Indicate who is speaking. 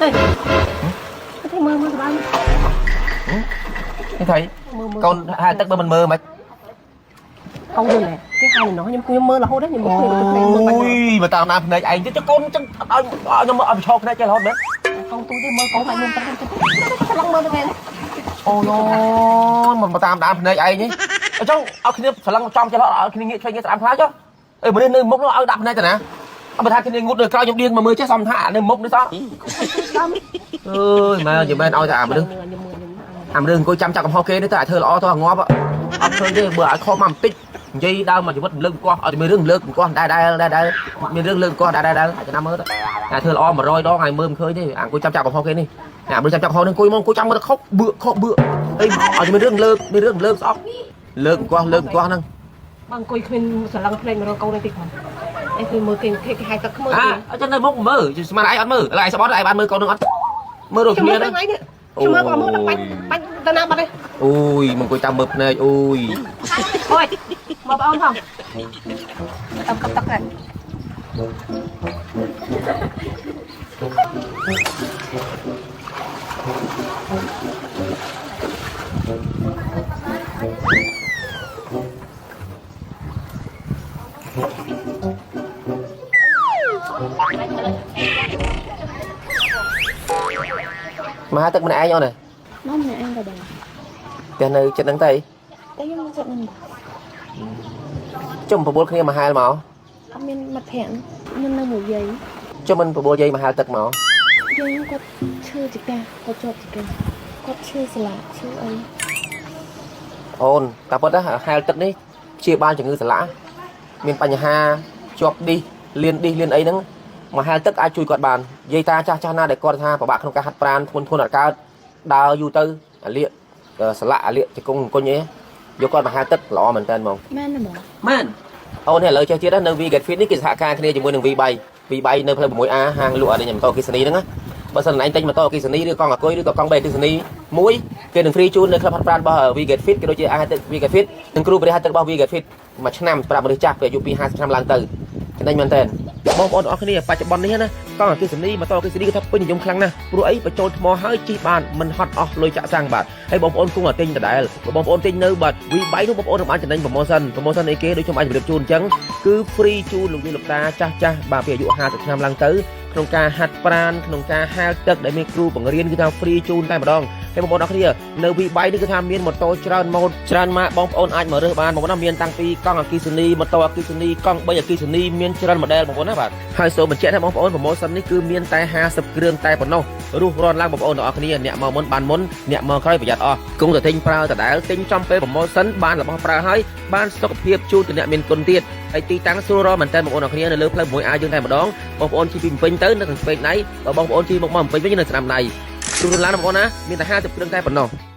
Speaker 1: ហេទេមើលមើលស្បាយ
Speaker 2: នេះថៃ
Speaker 1: មើលមើល
Speaker 2: កូនហែលទឹកបើមិនមើលមិនក
Speaker 1: ូនយល់ទេគេហៅណោះខ្ញុំខ្ញុំមើលរហូតខ្ញុំមើលឃើញមើលបាច់
Speaker 2: អូយមកតាមណាភ្នែកឯងទៅកូនចឹងឲ្យខ្ញុំមើលឲ្យប្រឈរភ្នែកចេះរហូតមែនក
Speaker 1: ូនទូទេមើលកូនបាច់មុំទឹកទៅឡងមើលទៅគេ
Speaker 2: អូយមកតាមដានភ្នែកឯងនេះអញ្ចឹងឲ្យគ្នាស្រឡឹងចំចេះរហូតឲ្យគ្នាងាកឆ្វេងងាកស្ដាំខ្លាចចុះអេមនុស្សនៅមុខនោះឲ្យដាក់ភ្នែកទៅណាអត់បើថាគ្នាងូតនៅក្រោយខ្ញុំដៀងមកមើលចេះសំថានៅមុខនេះសោះអើយម៉ែយមែនឲ្យតែអាមនុស្ស
Speaker 1: ខ្ញុំមើលខ្ញុំ
Speaker 2: អាមនុស្សអង្គុយចាំចាប់កំហុសគេនេះទៅឲ្យធ្វើល្អទៅងាប់អត់ឃើញទេបើឲ្យខុសមកបន្តិចនិយាយដើមមកជីវិតលើកកោះអត់មានរឿងលើកកោះដែរដែរដែរដែរមានរឿងលើកកោះដែរដែរដែរអាចណាមើលទៅតែធ្វើល្អ100ដងឲ្យមើលមិនឃើញទេអាអង្គុយចាំចាប់កំហុសគេនេះអាមនុស្សចាំចាប់កំហុសនេះអង្គុយមកអង្គុយចាំមើលទៅខុសបឿខុសបឿអីឲ្យមានរឿងលើកមានរឿងលើកស្អប់លើកកោះលើកកោះហ្នឹង
Speaker 1: បើអង្គុយគ្មានស្រឡឹងភ្នែកម្រកូននេះតិចផងអីគឺមើលគេគេហៅទឹកមើល
Speaker 2: អាអញ្ចឹងនៅមុខមើលស្មានឯងអត់មើលឥឡូវឯងស្បត់ឯងបានមើលកូននឹងអត់មើលដូច
Speaker 1: ខ្ញុំ
Speaker 2: គ្នាហ្នឹង
Speaker 1: មើលថ្ងៃនេះខ្ញុំមើលក៏មើលដល់បាច់បាច់ទៅណាបាត់ទេ
Speaker 2: អូយមកអង្គុយតាមមើលភ្នែកអូយ
Speaker 1: អូយមកបងអូនផងតាមកັບទឹកដែរ
Speaker 2: មកហាទឹកម្នាក់ឯងអូនណា
Speaker 3: មកម្នាក់ឯងក៏ដែរ
Speaker 2: ផ្ទះនៅចិត្តហ្នឹងទៅ
Speaker 3: តែខ្ញុំមកចិត្តនឹង
Speaker 2: ជុំប្រពន្ធគ្នាមកហែលមក
Speaker 3: អត់មានមិត្តភក្តិខ្ញុំនៅមួយយាយ
Speaker 2: ជុំមិនប្រពន្ធយាយមកហែលទឹកមក
Speaker 3: យាយគាត់ឈឺចកាគាត់ជាប់ចកាគាត់ឈឺស្លាកឈឺអី
Speaker 2: អូនតាពិតណាហែលទឹកនេះព្យាបាលជំងឺសន្លាក់មានបញ្ហាជាប់ឌីសលៀនឌីសលៀនអីហ្នឹងមកហែលទឹកអាចជួយគាត់បានយាយតាចាស់ចាស់ណាដែលគាត់ថាពិបាកក្នុងការហាត់ប្រាណធ្ងន់ធ្ងរអត់កើតដើរយូរទៅអាលៀកសន្លាក់អាលៀកជង្គង់អង្គុញអីយកគាត់មកហែលទឹកល្អមែនតើហ្មង
Speaker 3: មែនទេបង
Speaker 2: មែនអូននេះឥឡូវចេះទៀតណានៅ V Get Fit នេះគេសហការគ្នាជាមួយនឹង V3 V3 នៅផ្លូវ 6A ហាងលក់អីម៉ូតូអគ្គិសនីហ្នឹងណាបើសិនឯងទិញម៉ូតូអគ្គិសនីឬកង់អាគុយឬក៏កង់3អគ្គិសនីមួយគេនឹង free ជូននៅក្លឹបហាត់ប្រាណរបស់ V Get Fit គេដូចជាអាហារទឹក V Get Fit និងគ្រូបរិហារទឹករបស់ V Get Fit មួយឆ្នាំសម្រាប់មនុស្សចាស់ពីអាយុពី50ឆ្នាំឡើងទៅចំណេញមែនតើបងប្អូនអរគ្នាបច្ចុប្បន្ននេះណាកង់អគ្គិសនីម៉ូតូអគ្គិសនីគឺថាពេញនិយមខ្លាំងណាស់ព្រោះអីបញ្ចូលថ្មហើយជិះបានមិនហត់អស់លុយចាក់សាំងបាទហើយបងប្អូនគង់តែទិញដដែលបើបងប្អូនទិញនៅបាទ V3 នោះបងប្អូននឹងបានចំណេញ promotion promotion អីគេដូចខ្ញុំអាចជម្រាបជូនអញ្ចឹងគឺ free ជូនលោកយាយលោកតាចាស់ចាស់បាទពីអាយុ50ឆ្នាំឡើងទៅក្នុងការហាត់ប្រាណក្នុងការហែលទឹកដែលមានគ្រូបង្រៀនគឺថា free ជូនតែម្ដងហើយបងប្អូនអរគ្នានៅ V3 នេះគឺថាមានម៉ូតូច្រើនម៉ូតច្រើនម៉ាកបងប្អូនអាចមករើសបានបងប្អូនណាមានតាំងពីកង់អគ្គិសនីម៉ូតូអគ្គិសនីកង់3អគ្គិសនីមានច្រើន model បងប្អូនណាបាទហើយសូមបញ្ជាក់ថាបងប្អូន promotion នេះគឺមានតែ50គ្រឿងតែប៉ុណ្ណោះរុះរាន់ឡើងបងប្អូនទាំងអស់គ្នាអ្នកមកមុនបានមុនអ្នកមកក្រោយប្រយ័ត្នអស់គង់តែទិញប្រើដដែលទិញចំពេល promotion បានរបស់ប្រើហើយបានសុខភាពជូនទៅអ្នកមានគុណទៀតហើយទីតាំងស្រួលរមែនតើបងប្អូនអរគ្នានៅលើផ្លូវ 6A យើងតែម្ដងបងប្អូនជិះពីភ្នំពេញទៅនៅខាងឆ្វេងដៃបើបងប្អូនជិះមកមកភ្នំពេញវិញនៅស្ដាំដៃស្រួលឡើងបងប្អូនណាមានតែ50គ្រឿងតែប៉ុណ្ណោះ។